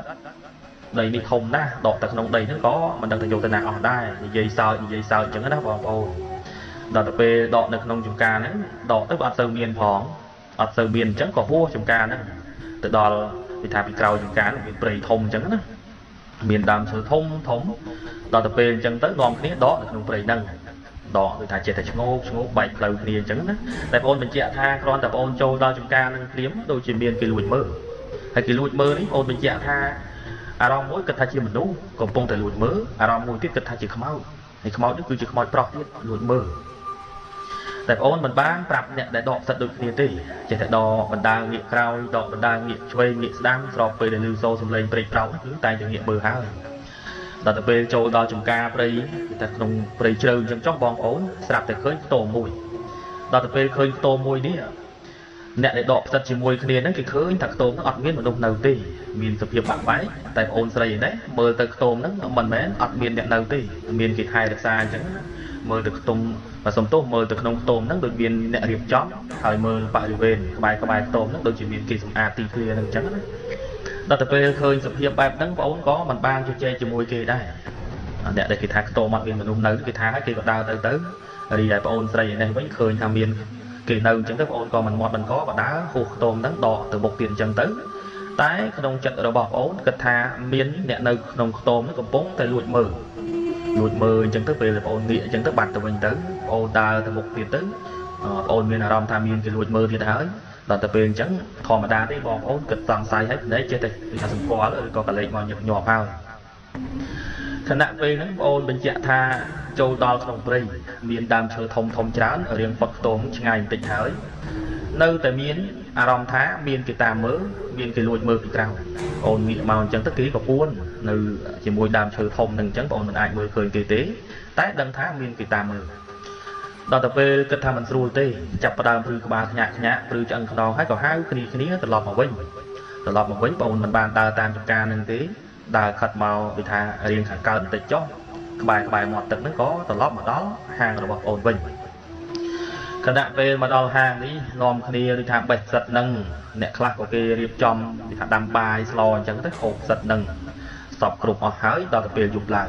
ដីនេះធំណាស់ដកទៅក្នុងដីហ្នឹងក៏មិនដឹងទៅយកទៅណាអស់ដែរនិយាយសើចនិយាយសើចអញ្ចឹងណាបងប្អូនដល់ទៅពេលដកនៅក្នុងចំការហ្នឹងដកទៅអត់សូវមានផងអត់សូវមានអញ្ចឹងក៏ហួសចំការហ្នឹង ទៅដល់គេថាពីក្រោយចង្ការមានព្រៃធំអញ្ចឹងណាមានដើមឈើធំធំដល់ទៅពេលអញ្ចឹងទៅនាំគ្នាដកនៅក្នុងព្រៃហ្នឹងដកដូចថាចេះតែឆ្ងោកឆ្ងោកបែកផ្លូវគ្នាអញ្ចឹងណាតែបងអូនបញ្ជាក់ថាគ្រាន់តែបងអូនចូលដល់ចំការនឹងភ្លាមដូចជាមានគេលួចមើលហើយគេលួចមើលនេះបងអូនបញ្ជាក់ថាអារម្មណ៍មួយគិតថាជាមនុស្សកំពុងតែលួចមើលអារម្មណ៍មួយទៀតគិតថាជាខ្មោចហើយខ្មោចនេះគឺជាខ្មោចប្រុសទៀតលួចមើលតែបងអូនមិនបានប្រាប់អ្នកដែលដកផ្សិតដូចគ្នាទេចេះតែដកបណ្ដាងាកក្រោយដកបណ្ដាងាកឆ្វេងងាកស្ដាំស្របពេលដែលឮសូរសំឡេងព្រែកប្រោកគឺតែងតែងាកមើលហើយដល់ទៅពេលចូលដល់ចំការព្រៃតែក្នុងព្រៃជ្រៅអញ្ចឹងចុះបងប្អូនស្រាប់តែឃើញខ្ទមមួយដល់ទៅពេលឃើញខ្ទមមួយនេះអ្នកដែលដកផ្សិតជាមួយគ្នាហ្នឹងគេឃើញថាខ្ទមហ្នឹងអត់មានមនុស្សនៅទេមានសភាពបាក់បែកតែបងអូនស្រីនេះមើលទៅខ្ទមហ្នឹងមិនមែនអត់មានអ្នកនៅទេមានគេថែរក្សាអញ្ចឹងណាមើលទៅខ្ទមបើសុំទោសមើលទៅក្នុងខ្ទមហ្នឹងដូចមានអ្នករៀបចំហើយមើលបរិវេណក្បែរក្បែរខ្ទមហ្នឹងដូចជាមានគេសម្អាតទីធ្លាហ្នឹងអញ្ចឹងណាដល់ទៅពេលឃើញសភាពបែបហ្នឹងបងអូនក៏មិនបានជជែកជាមួយគេដែរអ្នកដែលគេថាខ្ទមអត់មានមនុស្សនៅគេថាឲ្យគេក៏ដើរទៅទៅរីឯបងអូនស្រីនេះវិញឃើញថាមានគេនៅអញ្ចឹងទៅបងអូនក៏មិនមាត់មិនក៏ដើរហួសខ្ទមហ្នឹងដកទៅមុខទៀតអញ្ចឹងទៅតែក្នុងចិត្តរបស់បងអូនគិតថាមានអ្នកនៅក្នុងខ្ទមហ្នឹងកំពុងតែលួចមើលលួចមើលអញ្ចឹងទៅពេលបងអូនងាកអញ្ចឹងទៅបាត់ទៅវិញទៅបងអូនដើរទៅមុខទៀតទៅបងអូនមានអារម្មណ៍ថាមានគេលួចមើលទៀតហើយដល់ទៅពេលអញ្ចឹងធម្មតាទេបងប្អូនគិតសង្ស័យហើយភ្នែកចេះតែថាសម្គាល់ឬក៏កលេចមកញឹកញាប់ហើយខណៈពេលហ្នឹងបងអូនបញ្ជាក់ថាចូលដល់ក្នុងព្រៃមានដើមឈើធំធំច្រើនរៀងផុតខ្ទមឆ្ងាយបន្តិចហើយនៅតែមានអារម្មណ៍ថាមានគេតាមមើលមានគេលួចមើលពីក្រៅបងអូនងាកមកអញ្ចឹងទៅគេក៏ពួននៅជាមួយដើមឈើធំហ្នឹងអញ្ចឹងបងអូនមិនអាចមើលឃើញគេទេតែដឹងថាមានគេតាមមើលដល់ទៅពេលគិតថាមិនស្រួលទេចាប់ផ្ដើមព្រឺក្បាលខ្ញាក់ខ្ញាក់ព្រឺឆ្អឹងខ្នងហើយក៏ហៅគ្នាគ្នាត្រឡប់មកវិញត្រឡប់មកវិញបងអូនមិនបានដើរតាមចំការនឹងទេដើរខិតមកដូចថារៀងខាងកើតបន្តិចចុះក្បែរក្បែរមាត់ទឹកហ្នឹងក៏ត្រឡប់មកដល់ហាងរបស់បងអូនវិញខណៈពេលមកដល់ហាងនេះនាំគ្នាដូចថាបេះផ្សិតហ្នឹងអ្នកខ្លះក៏គេរៀបចំដូចថាដាំបាយស្លអញ្ចឹងទៅហូបផ្សិតហ្នឹងសពគ្រប់អស់ហើយដល់ទៅពេលយប់ឡើង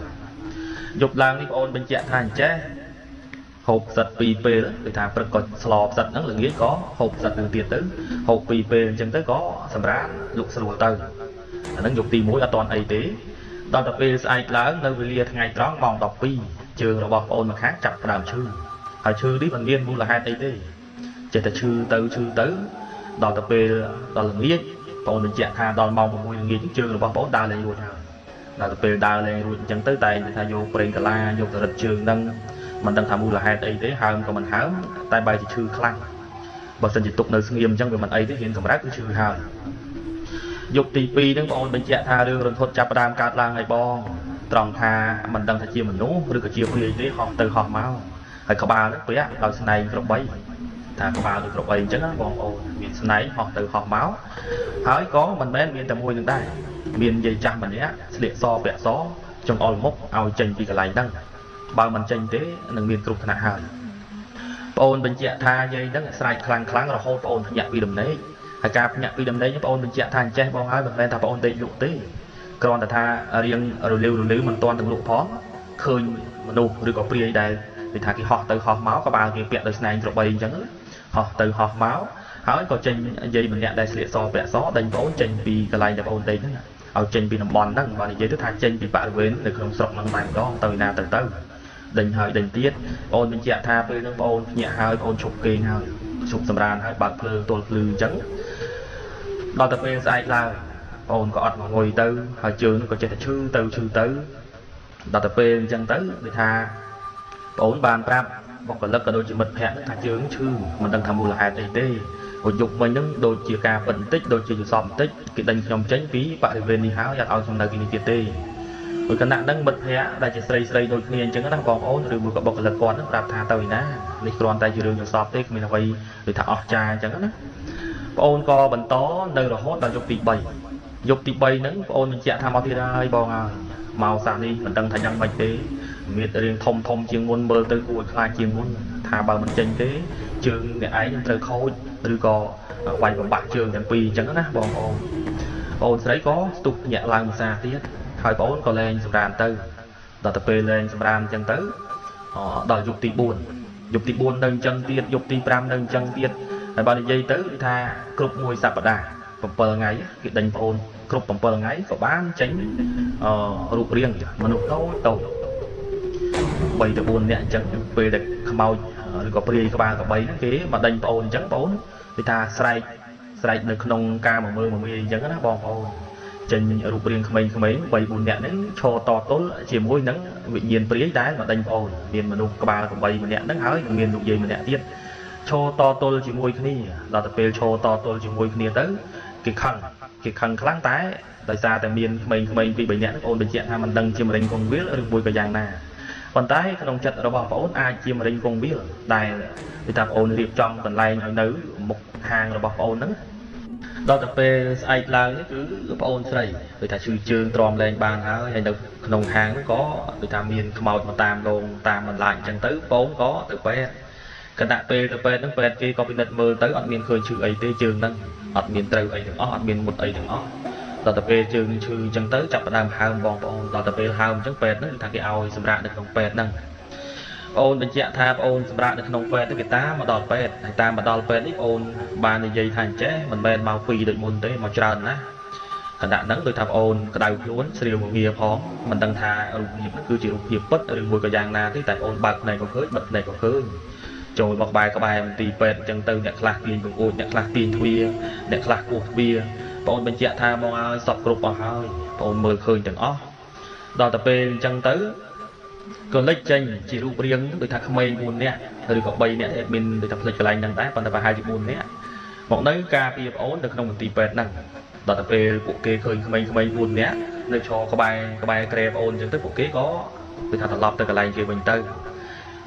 យប់ឡើងនេះបងអូនបញ្ជាក់ថាអញ្ចេះហូបផ្សិតពីរពេលដូចថាព្រឹកក៏ស្លផ្សិតហ្នឹងល្ងាចក៏ហូបផ្សិតហ្នឹងទៀតទៅហូបពីរពេលអញ្ចឹងទៅក៏សម្រានលក់ស្រួលទៅអាហ្នឹងយប់ទី1អត់ទាន់អីទេដល់ទៅពេលស្អែកឡើងនៅវេលាថ្ងៃត្រង់ម៉ោង12ជើងរបស់បងអូនម្ខាងចាប់ផ្ដើមឈឺហើយឈឺនេះមិនមានមូលហេតុអីទេចេះតែឈឺទៅឈឺទៅដល់ទៅពេលដល់ល្ងាចបងអូនបញ្ជាក់ថាដល់ម៉ោង6ល្ងាចជើងរបស់បងអូនដើរលែងរួចហើយដល់ទៅពេលដើរលែងរួចអញ្ចឹងទៅតែថាយកប្រេងកាឡាយកទៅរឹតជើងហ្នឹងមិនដឹងថាមូលហេតុអីទេហើមក៏មិនហើមតែបែរជាឈឺខ្លាំងបើសិនជាទុកនៅស្ងៀមអញ្ចឹងវាមិនអីទេហ៊ានកម្រើកគឺឈឺហើយយប់ទី2ហ្នឹងបងអូនបញ្ជាក់ថារឿងរន្ធត់ចាប់ផ្ដើមកើតឡើងហើយបងត្រង់ថាមិនដឹងថាជាមនុស្សឬក៏ជាព្រាយទេហោះទៅហោះមកហើយក្បាលហ្នឹងពាក់ដោយស្នែងក្របីថាក្បាលដូចក្របីអញ្ចឹងណាបងប្អូនមានស្នែងហោះទៅហោះមកហើយក៏មិនមែនមានតែមួយនឹងដែរមានយាយចាស់ម្នាក់ស្លៀកសពាក់សចង្អុលមុខឲ្យចេញពីកន្លែងហ្នឹងបើមិនចេញទេនឹងមានគ្រោះថ្នាក់ហើយបងអូនបញ្ជាក់ថាយាយហ្នឹងស្រែកខ្លាំងខ្លាំងរហូតបងអូនភ្ញាក់ពីដំណេកហើយការភ្ញាក់ពីដំណេកបងអូនបញ្ជាក់ថាអញ្ចេះបងហើយមិនមែនថាបងអូនដេកលក់ទេគ្រាន់តែថារៀងរលាវរលាវមិនទាន់ទាំងលក់ផងឃើញមនុស្សឬក៏ព្រាយដែលគេថាគេហោះទៅហោះមកក្បាលគេពាក់ដោយស្នែងក្របីអញ្ចឹងហោះទៅហោះមកហើយក៏ចេញយាយម្នាក់ដែលស្លៀកសពាក់សដេញបងអូនចេញពីកន្លែងដែលបងអូនដេកហ្នឹងឲ្យចេញពីតំបន់ហ្នឹងបើនិយាយទៅថាចេញពីបរិវេណនៅក្នុងស្រុកហ្នឹងតែម្ដងទៅណាទៅទៅដេញហើយដេញទៀតបងអូនបញ្ជាក់ថាពេលហ្នឹងបងអូនភ្ញាក់ហើយបងអូនឈប់គេងហើយឈប់សម្រានហើយបើកភ្លើងទល់ភ្លឺអញ្ចឹងដល់ទៅពេលស្អែកឡើងបងអូនក៏អត់ងងុយទៅហើយជើងក៏ចេះតែឈឺទៅឈឺទៅដល់ទៅពេលអញ្ចឹងទៅដូចថាបងអូនបានប្រាប់បុគ្គលិកក៏ដូចជាមិត្តភ័ក្តិហ្នឹងថាជើងឈឺមិនដឹងថាមូលហេតុអីទេព្រោះយប់មិញហ្នឹងដូចជាការពិតបន្តិចដូចជាយល់សពបន្តិចគេដេញខ្ញុំចេញពីបរិវេណនេះហើយអត់ឲ្យខ្ញុំនៅទីនេះទៀតទេព្រោះគណៈហ្នឹងមិត្តភ័ក្តិដែលជាស្រីស្រីដូចគ្នាអញ្ចឹងណាបងប្អូនឬមួយក៏បុគ្គលិកគាត់ហ្នឹងប្រាប់ថាទៅឯណានេះគ្រាន់តែជារឿងយល់សពទេគ្មានអ្វីដូចថាអស្ចារ្យអញ្ចឹងណាបងអូនក៏បន្តនៅរហូតដល់យប់ទី3យប់ទី3ហ្នឹងបងអូនបញ្ជាក់ថាមកទៀតហើយបងហើយមកសាសនេះមិនដឹងថាយ៉ាងម៉េចទេមានរឿងធំធំជាងមុនមើលទៅគួរឲ្យខ្លាចជាងមុនថាបើមិនចេញទេជើងអ្នកឯងនឹងត្រូវខូចឬក៏វាយបំបាក់ជើងទាំងពីរអញ្ចឹងណាបងប្អូនបងអូនស្រីក៏ស្ទុះញាក់ឡើងភាសាទៀតហើយបងអូនក៏លែងសម្រានទៅដល់ទៅពេលលែងសម្រានអញ្ចឹងទៅដល់យប់ទី4យប់ទី4នៅអញ្ចឹងទៀតយប់ទី5នៅអញ្ចឹងទៀតហើយបើនិយាយទៅគឺថាគ្រប់មួយសប្តាហ៍ 7ថ្ងៃគេដេញប្អូនគ្រប់7ថ្ងៃក៏បានចេញរូបរាងមនុស្សតូចតូច3ទៅ4នាក់អញ្ចឹងពេលដែលខ្មោចឬក៏ព្រាយក្បាលកបីហ្នឹងគេមកដេញប្អូនអញ្ចឹងប្អូនគេថាស្រែកស្រែកនៅក្នុងការមមើមមាអញ្ចឹងណាបងប្អូនចេញរូបរាងក្មេងៗ3 4នាក់ហ្នឹងឈរតទល់ជាមួយនឹងវិញ្ញាណព្រាយដែលមកដេញប្អូនមានមនុស្សក្បាលកបីម្នាក់ហ្នឹងហើយនឹងមានលោកយាយម្នាក់ទៀតឈរតទល់ជាមួយគ្នាដល់ទៅពេលឈរតទល់ជាមួយគ្នាទៅគេខឹងខ្លាំងតែដោយសារតែមានក្មេងៗ2 3នាក់ហ្នឹងប្អូនបញ្ជាក់ថាមិនដឹងជាមរិញគង់វាលឬមួយក៏យ៉ាងណាប៉ុន្តែក្នុងចិត្តរបស់ប្អូនអាចជាមរិញគង់វាលដែលគេថាប្អូនរៀបចំកន្លែងឲ្យនៅមុខហាងរបស់ប្អូនហ្នឹងដល់ទៅពេលស្អែកឡើងនេះគឺប្អូនស្រីដូចថាឈឺជើងទ្រាំលែងបានហើយហើយនៅក្នុងហាងក៏ដូចថាមានខ្មោចមកតាមដងតាមបន្លាចអញ្ចឹងទៅប្អូនក៏ទៅពេទ្យគណៈពេលទៅពេទ្យហ្នឹងពេទ្យគេក៏ពិនិត្យមើលទៅអត់មានឃើញឈឺអីទេជើងហ្នឹងអត់មានត្រូវអីទាំងអស់អត់មានមុតអីទាំងអស់ដល់ទៅពេលជើងឈឺអញ្ចឹងទៅចាប់ផ្ដើមហើមបងប្អូនដល់ទៅពេលហើមអញ្ចឹងពេទ្យហ្នឹងថាគេឲ្យសម្រាកនៅក្នុងពេទ្យហ្នឹងប្អូនបញ្ជាក់ថាប្អូនសម្រាកនៅក្នុងពេទ្យទៅគេតាមមកដល់ពេទ្យហើយតាមមកដល់ពេទ្យនេះប្អូនបាននិយាយថាអញ្ចេះមិនមែនមកពីដូចមុនទេមកច្រើនណាស់ខណៈហ្នឹងដូចថាប្អូនក្តៅខ្លួនស្រាវងាផងមិនដឹងថារូបភាពហ្នឹងគឺជារូបភាពពិតឬមួយក៏យ៉ាងណាទេតែប្អូនបើកភ្នែកក៏ឃើញបិទភ្នែកក៏ឃើញចូលមកក្បែរមន្ទីរពេទ្យអញ្ចឹងទៅអ្នកខ្លះទាញបង្អួចអ្នកខ្លះទាញទ្វារអ្នកខ្លះគោះទ្វារប្អូនបញ្ជាក់ថាមកឲ្យសពគ្រប់អស់ហើយប្អូនមើលឃើញទាំងអស់ដល់ទៅពេលអញ្ចឹងទៅក៏លេចចេញជារូបរាងដូចថាក្មេង4នាក់ឬក៏3នាក់មានដូចថាផ្លេចកន្លែងហ្នឹងដែរប៉ុន្តែប្រហែលជា4នាក់មកនៅការពារប្អូននៅក្នុងមន្ទីរពេទ្យហ្នឹងដល់ទៅពេលពួកគេឃើញក្មេងៗ4នាក់នៅឈរក្បែរក្រែប្អូនអញ្ចឹងទៅពួកគេក៏ដូចថាត្រឡប់ទៅកន្លែងគេវិញទៅ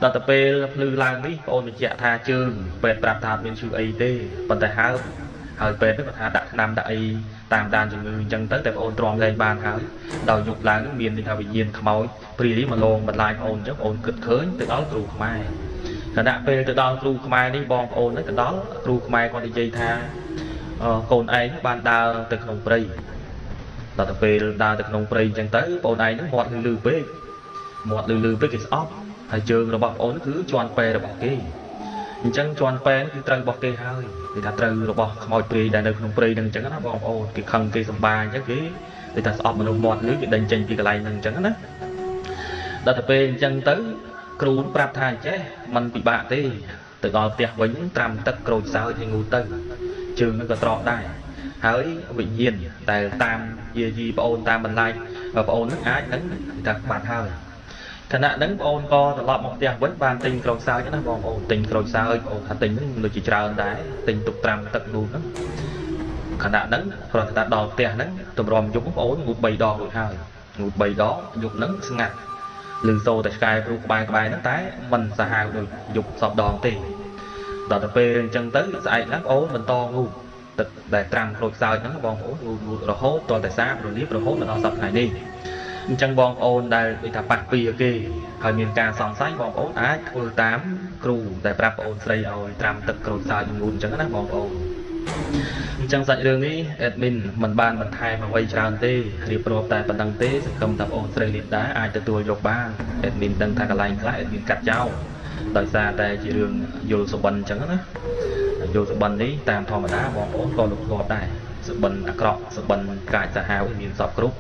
ដល់ទៅពេលភ្លឺឡើងនេះប្អូនបញ្ជាក់ថាជើងពេទ្យប្រាប់ថាអត់មានឈឺអីទេប៉ុន្តែហើមហើយពេទ្យហ្នឹងក៏ថាដាក់ថ្នាំដាក់អីតាមដានជំងឺអញ្ចឹងទៅតែប្អូនទ្រាំលែងបានហើយដល់យប់ឡើងហ្នឹងមានថាវិញ្ញាណខ្មោចព្រាយមកលងបន្លាយប្អូនអញ្ចឹងប្អូនគិតឃើញទៅដល់គ្រូខ្មែរខណៈពេលទៅដល់គ្រូខ្មែរនេះបងប្អូនហ្នឹងទៅដល់គ្រូខ្មែរគាត់និយាយថាកូនឯងបានដើរទៅក្នុងព្រៃដល់ទៅពេលដើរទៅក្នុងព្រៃអញ្ចឹងទៅប្អូនឯងហ្នឹងមាត់លឺពេកមាត់លឺពេកគេស្អប់ហើយជើងរបស់ប្អូនគឺជន់ពេរបស់គេអញ្ចឹងជន់ពេគឺត្រូវរបស់គេហើយគេថាត្រូវរបស់ខ្មោចព្រាយដែលនៅក្នុងព្រៃហ្នឹងអញ្ចឹងណាបងប្អូនគេខឹងគេសម្បាអញ្ចឹងគេគេថាស្អប់មនុស្សមាត់លឺគេដេញចេញពីកន្លែងហ្នឹងអញ្ចឹងណាដល់ទៅពេលអញ្ចឹងទៅគ្រូប្រាប់ថាអញ្ចេះมันពិបាកទេទៅដល់ផ្ទះវិញត្រាំទឹកក្រូចសើចឲ្យងូទៅជើងហ្នឹងក៏ត្រកដែរហើយវិញ្ញាណដែលតាមយាយីប្អូនតាមបន្លាចប្អូនហ្នឹងអាចនឹងថាបាត់ហើយខណៈហ្នឹងប្អូនក៏ត្រឡប់មកផ្ទះវិញបានទិញក្រូចសើចណាបងប្អូនទិញក្រូចសើចប្អូនថាទិញហ្នឹងដូចជាច្រើនដែរទិញទុកត្រាំទឹកនោះហ្នឹងខណៈហ្នឹងគ្រាន់តែដល់ផ្ទះហ្នឹងទម្រាំយប់ប្អូនងូត3ដងរួចហើយងូត3ដងយប់ហ្នឹងស្ងាត់ឮសូរតែឆ្កែព្រុសក្បែរហ្នឹងតែមិនសាហាវដូចយប់សពដងទេដល់ទៅពេលអញ្ចឹងទៅស្អែកឡើងប្អូនបន្តងូតទឹកដែលត្រាំក្រូចសើចហ្នឹងបងប្អូនងូតរហូតទាល់តែសាបរលាបរហូតមកដល់សប្តាហ៍នេះអញ្ចឹងបងប្អូនដែលដូចថាប៉ះពីគេហើយមានការសង្ស័យបងប្អូនអាចធ្វើតាមគ្រូដែលប្រាប់ប្អូនស្រីឲ្យត្រាំទឹកក្រូចសើចងូតអញ្ចឹងណាបងប្អូនអញ្ចឹងសាច់រឿងនេះ admin មិនបានបន្ថែមអ្វីច្រើនទេរៀបរាប់តែប៉ុណ្្នឹងទេសង្ឃឹមថាបងប្អូនស្រីលីដាអាចទទួលយកបាន admin ដឹងថាកន្លែងខ្លះ admin កាត់ចោលដោយសារតែជារឿងយល់សុបិនអញ្ចឹងណាយល់សុបិននេះតាមធម្មតាបងប្អូនក៏លោកធ្លាប់ដែរសុបិនអាក្រក់សុបិនកាចសាហាវមានសពគ្រប់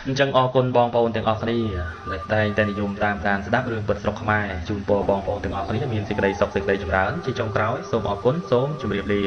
អញ្ចឹងអរគុណបងប្អូនទាំងអស់គ្នាដែលតែងតែនិយមតាមដានស្ដាប់រឿងពិតស្រុកខ្មែរជូនពរបងប្អូនទាំងអស់គ្នាមានសេចក្តីសុខសេចក្តីចម្រើនជាចុងក្រោយសូមអរគុណសូមជម្រាបលា